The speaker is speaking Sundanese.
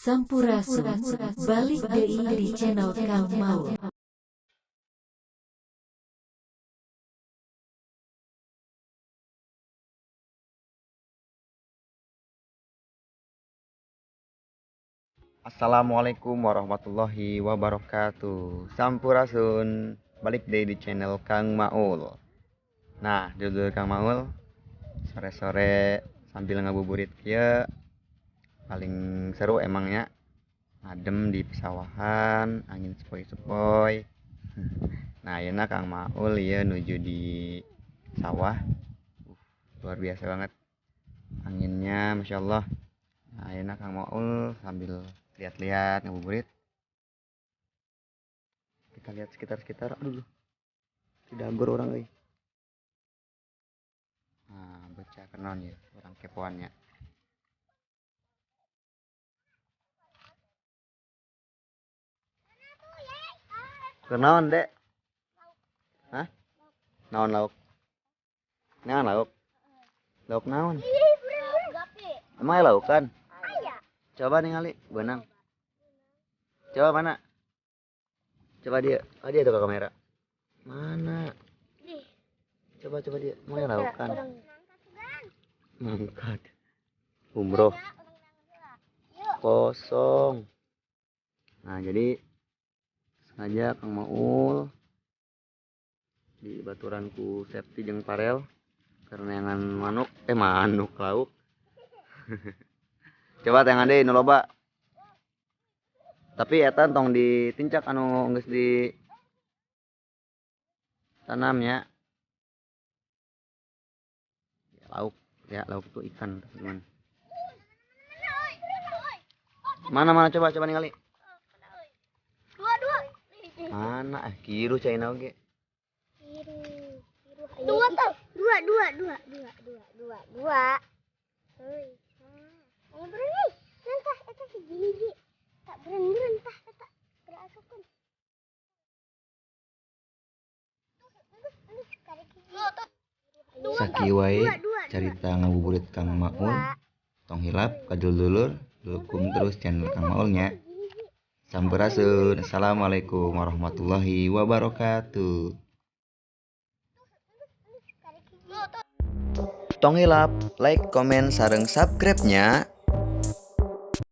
Sampurasun, balik deui di channel Kang Maul. Assalamualaikum warahmatullahi wabarakatuh. Sampurasun. Balik deui di channel Kang Maul. Nah, dulur Kang Maul, sore-sore sambil ngabuburit kieu paling seru emangnya. Adem di pesawahan, angin sepoi-sepoi. Nah, ayeuna Kang Maul ieu nuju di sawah. Luar biasa banget anginnya, masya Allah. Nah, ayeuna Kang Maul sambil lihat-lihat ngabuburit. Kita lihat sekitar-sekitar. Aduh, tidak orang euy. Nah, bocah kenon ya, orang kepoannya. Kenaon, Dek? Hah? Naon lauk? Naon lauk? Lauk naon? Emang aya laukan? Coba ningali, beunang. Coba mana? Coba dia. Oh, dia tuh ke kamera. Mana? Coba coba dia. Mau aya laukan? Mangkat. Umroh. Kosong. Nah, jadi sengaja Kang Maul di baturanku Septi jeung Parel karena yang manuk, manuk lauk. Coba tangan deui nu loba. Tapi eta tong ditincak anu geus di tanam ya. Ya, lauk ya, lauk itu ikan, teman. Mana mana, coba coba ningali. Dua dua. Mana kiru caina oge. Kiru. Dua tuh. Dua dua dua dua dua dua dua. Heuy. Ayo berani. Nantah eta hiji-hiji. Tak berani tah eta berasukeun. Sakieu wae carita ngabuburit Kang Maul. Tong hilap ka dulur, dukung terus channel Kang Maul nya. Sampurasun. Assalamualaikum warahmatullahi wabarakatuh. Tong hilap like, komen, sareng subscribe nya.